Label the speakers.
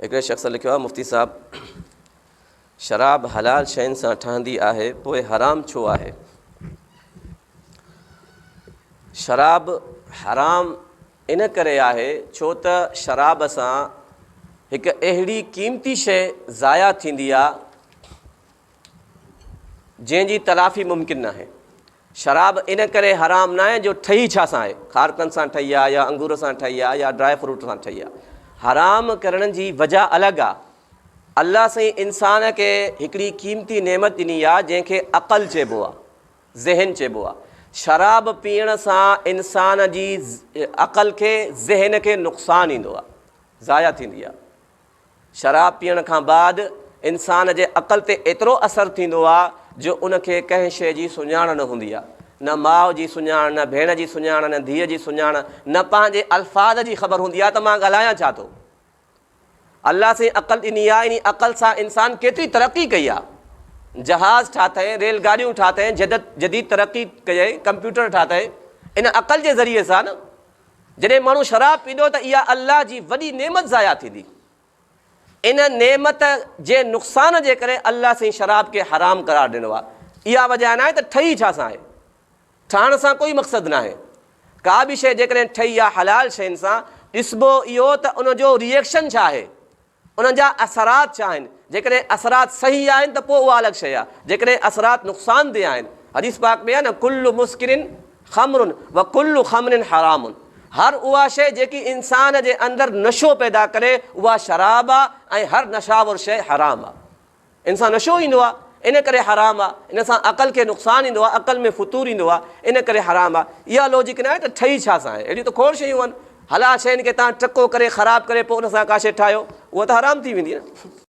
Speaker 1: هڪڙي شخص لکيو آهي مفتي صاحب شراب حلال شين سان ٺهندي آهي پوء حرام ڇو آهي؟ شراب حرام ان ڪري آهي ڇو ته شراب سان هڪ اهڙي قيمتي شيء ضايع ٿيندي آهي جنهن جي تلافي ممڪن ناهي. شراب ان ڪري حرام ناهي جو ٺهي ڇا سان آهي، کارڪن سان ٺهي آهي يا انگور سان ٺهي آهي يا ڊرائي فروٽ سان ٺهي آهي. حرام ڪرڻ جي وجه الڳ آهي. الله سائين انسان کي هڪڙي قيمتي نعمت ڏني آهي جنهن کي عقل چئبو آهي، ذهن چئبو آهي. شراب پيئڻ سان انسان جي عقل کي، ذهن کي نقصان ايندو آهي، ضايع ٿيندي آهي. شراب پيئڻ کان بعد انسان جي عقل تي ايترو اثر ٿيندو آ جو ان کي ڪنهن شيء جي سڃاڻ نه هوندي آ. نه ماء جي سڃاڻ، نه ڀيڻ جي سڃاڻ، نه ڌيء جي سڃاڻ، نه پنهنجي الفاظ جي خبر هوندي آ ته مان ڳالهايان ڇا ٿو. الله سائين عقل ڏني آ، انهي عقل سان انسان ڪيتري ترقي ڪئي آ. جهاز ٺاهتائين، ريل گاڏيون ٺاهتائين، جديد ترقي ڪيائين، ڪمپيوٽر ٺاهتائين، ان عقل جي ذريعي سان نه. جڏهن ماڻهو شراب پيندو ته اها الله جي وڏي نعمت ضايع ٿيندي. ان نعمت جي نقصان جي ڪري الله سائين شراب کي حرام قرار ڏنو آهي. اها وجه ناهي ته ٺهي ڇا سان آهي. ٺهڻ سان ڪوئي مقصد ناهي. ڪا به شيء جيڪڏهن ٺهي آهي حلال شين سان، ڏسبو اهو ته ان جو ريئيڪشن ڇا آهي. انهن جا اثرات ڇا آهن؟ جيڪڏهن اثرات صحيح آهن ته پوء اها الڳ شيء آهي، جيڪڏهن اثرات نقصان ده آهن، حديث پاڪ ۾ آهي نه ڪل مسڪر خمر و ڪل خمر حرام هر اها شيء جيڪي انسان جي اندر نشو پيدا ڪري اها شراب آهي ۽ هر نشاور شيء حرام آهي. ان سان نشو ايندو آهي ان ڪري حرام آهي، ان سان عقل کي نقصان ايندو آهي، عقل ۾ فتور ايندو آهي، ان ڪري حرام آهي. اها لوجڪ ناهي ته ٺهي ڇا سان آهي، اهڙيون ته کوڙ شيون آهن. حلال شين کي توهان ٽڪو ڪري خراب ڪري پوء ان سان ڪا شيء ٺاهيو، اها ته حرام ٿي ويندي نه.